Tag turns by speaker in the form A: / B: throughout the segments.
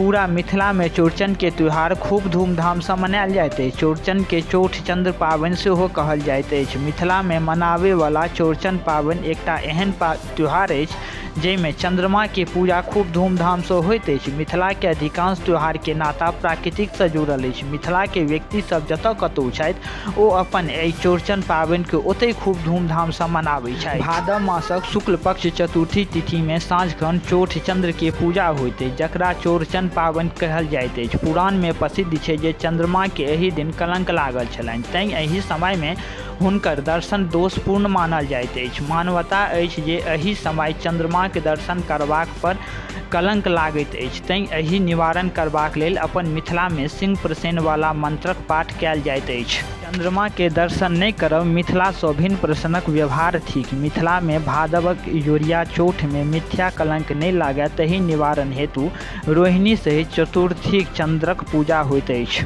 A: पूरा मिथिला मे चौड़चन के त्योहार खूब धूमधाम सँ मनायल जाइत अछि। चौड़चन के चौठचंद्र पाबनि सेहो कहल जाइत अछि। मिथिला मे मनाबय वाला चौड़चन पाबनि एकटा एहन त्योहार अछि जाहि मे चंद्रमा के पूजा खूब धूमधाम सँ होइत अछि। मिथिला के अधिकांश त्योहार के नाता प्राकृतिक सँ जुड़ल अछि। मिथिला के व्यक्ति सब जतय कतहु छथि ओ अपन एहि चौड़चन पाबनि के ओतहि खूब धूमधाम सँ मनाबय छथि। भादव मासक शुक्ल पक्ष चतुर्थी तिथि मे साँझखन चौठचंद्र के पूजा होइत अछि, जकरा चौड़चन पाबनि कहल जाइत अछि। पुराण मे प्रसिद्ध छै जे चंद्रमा के एहि दिन कलंक लागल छलनि, तैं एहि समय मे हुनकर दर्शन दोषपूर्ण मानल जाइत अछि। मान्यता अछि जे एहि समय चंद्रमाक दर्शन करबाक पर कलंक लागैत अछि, तैं एहि निवारण करबाक लेल अपन मिथिला मे सिंह प्रसेन वाला मंत्रक पाठ कयल जाइत अछि। चंद्रमा के दर्शन नहि करब मिथिला सँ भिन्न प्रश्नक व्यवहार थिक। मिथिला मे भादवक इजोरिया चौठ मे मिथ्या कलंक नहि लागय ताहि निवारण हेतु रोहिणी सहित चतुर्थीक चंद्रक पूजा होइत अछि।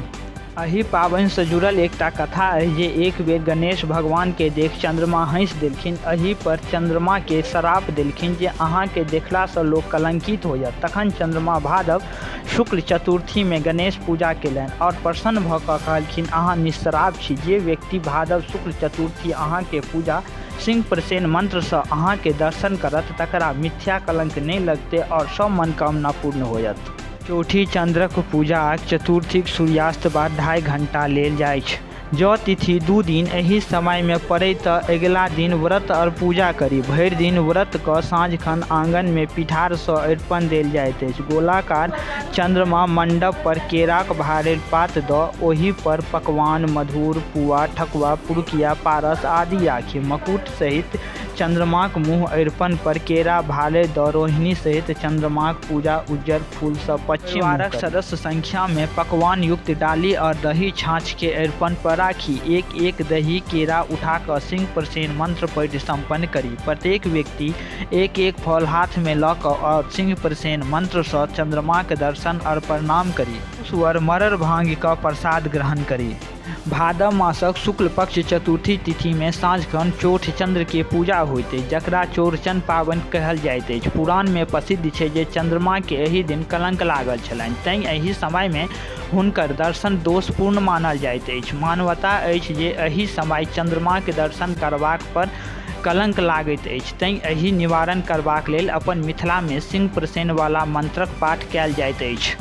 A: एहि पाबनि सँ जुड़ल एकटा कथा अछि जे एक बेर गणेश भगवान के देख चंद्रमा हँसि देलखिन। एहि पर चंद्रमा के श्राप देलखिन जे अहाँ के देखला सँ लोक कलंकित होयत। तखन चंद्रमा भादव शुक्ल चतुर्थी मे गणेश पूजा केलनि आओर प्रसन्न भ क कहलखिन अहाँ निःश्राप छी। जे व्यक्ति भादव शुक्ल चतुर्थी अहाँ के पूजा सिंह प्रसेन मंत्र सँ अहाँ के दर्शन करत तकरा मिथ्या कलंक नहि लगतै आओर सब मनकामना पूर्ण होयत। चौठी चन्द्रक पूजा चतुर्थीक सूर्यास्त बाद ढाई घंटा लेल जाइछ। जँ तिथि दू दिन एहि समयमे पड़य तँ अगिला दिन व्रत आओर पूजा करी। भरि दिन व्रत कऽ साँझखन आँगनमे पिठारसँ अरिपन देल जाइत अछि। गोलाकार चन्द्रमा मण्डप पर केराक भारैल पात दऽ ओहि पर पकवान, मधुर, पुआ, ठकुआ, पुरुकिया, पारस आदि राखि मकुट सहित चन्द्रमाक मुँह अरिपन पर केरा भालरि दऽ रोहिणी सहित चन्द्रमाक पूजा उज्जर फूलसँ पश्चिम मुँह परिवारक करी। सदस्य संख्यामे पकवान युक्त डाली आओर दही छाँछकेँ अरिपन पर राखी। एक-एक दही केरा उठा कऽ सिंह प्रसेन मंत्र पढ़ि सम्पन्न करी। प्रत्येक व्यक्ति एक-एक फल हाथमे लऽ कऽ आओर सिंह प्रसेन मंत्रसँ चन्द्रमाक दर्शन आओर प्रणाम करी। पुरुष वर मरड़ भांगि कऽ प्रसाद ग्रहण करी। भादव मासक शुक्ल पक्ष चतुर्थी तिथि मे साँझखन चौठचंद्र के पूजा होइत अछि, जकरा चौड़चन पाबनि कहल जाइत अछि। पुराण मे प्रसिद्ध छै जे चंद्रमा के एहि दिन कलंक लागल छलनि, तैं एहि समय मे हुनकर दर्शन दोषपूर्ण मानल जाइत अछि। मान्यता अछि जे एहि समय चंद्रमाक दर्शन करबाक पर कलंक लागैत अछि, तैं एहि निवारण करबाक लेल अपन मिथिला मे सिंह प्रसेन वाला मंत्रक पाठ कयल जाइत अछि।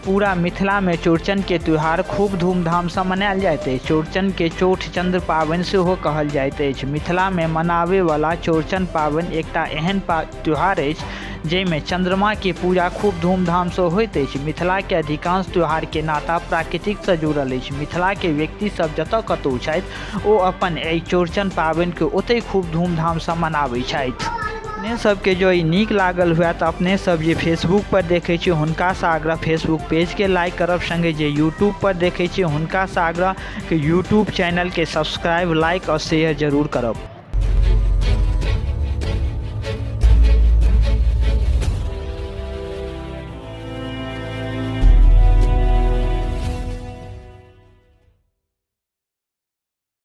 A: पूरा मिथिला मे चौड़चन के त्योहार खूब धूमधाम सँ मनायल जाइत अछि। चौड़चन के चौठचंद्र पाबनि सेहो कहल जाइत अछि। मिथिला मे मनाबय वाला चौड़चन पाबनि एकटा एहन त्योहार अछि जाहि मे चंद्रमा के पूजा खूब धूमधाम सँ होइत अछि। मिथिला के अधिकांश त्योहार के नाता प्राकृतिक सँ जुड़ल अछि। मिथिला के व्यक्ति सब जतय कतहु छथि ओ अपन एहि चौड़चन पाबनि के ओतहि खूब धूमधाम सँ मनाबय छथि। अपने सबके जँ ई नीक लागल हुए तऽ अपने सब जे फेसबुक पर देखै छी हुनकासँ आग्रह फेसबुक पेजके लाइक करब सङ्गे जे यूट्यूब पर देखै छी हुनकासँ आग्रह कि यूट्यूब चैनलके सब्सक्राइब, लाइक आओर शेयर जरूर करब।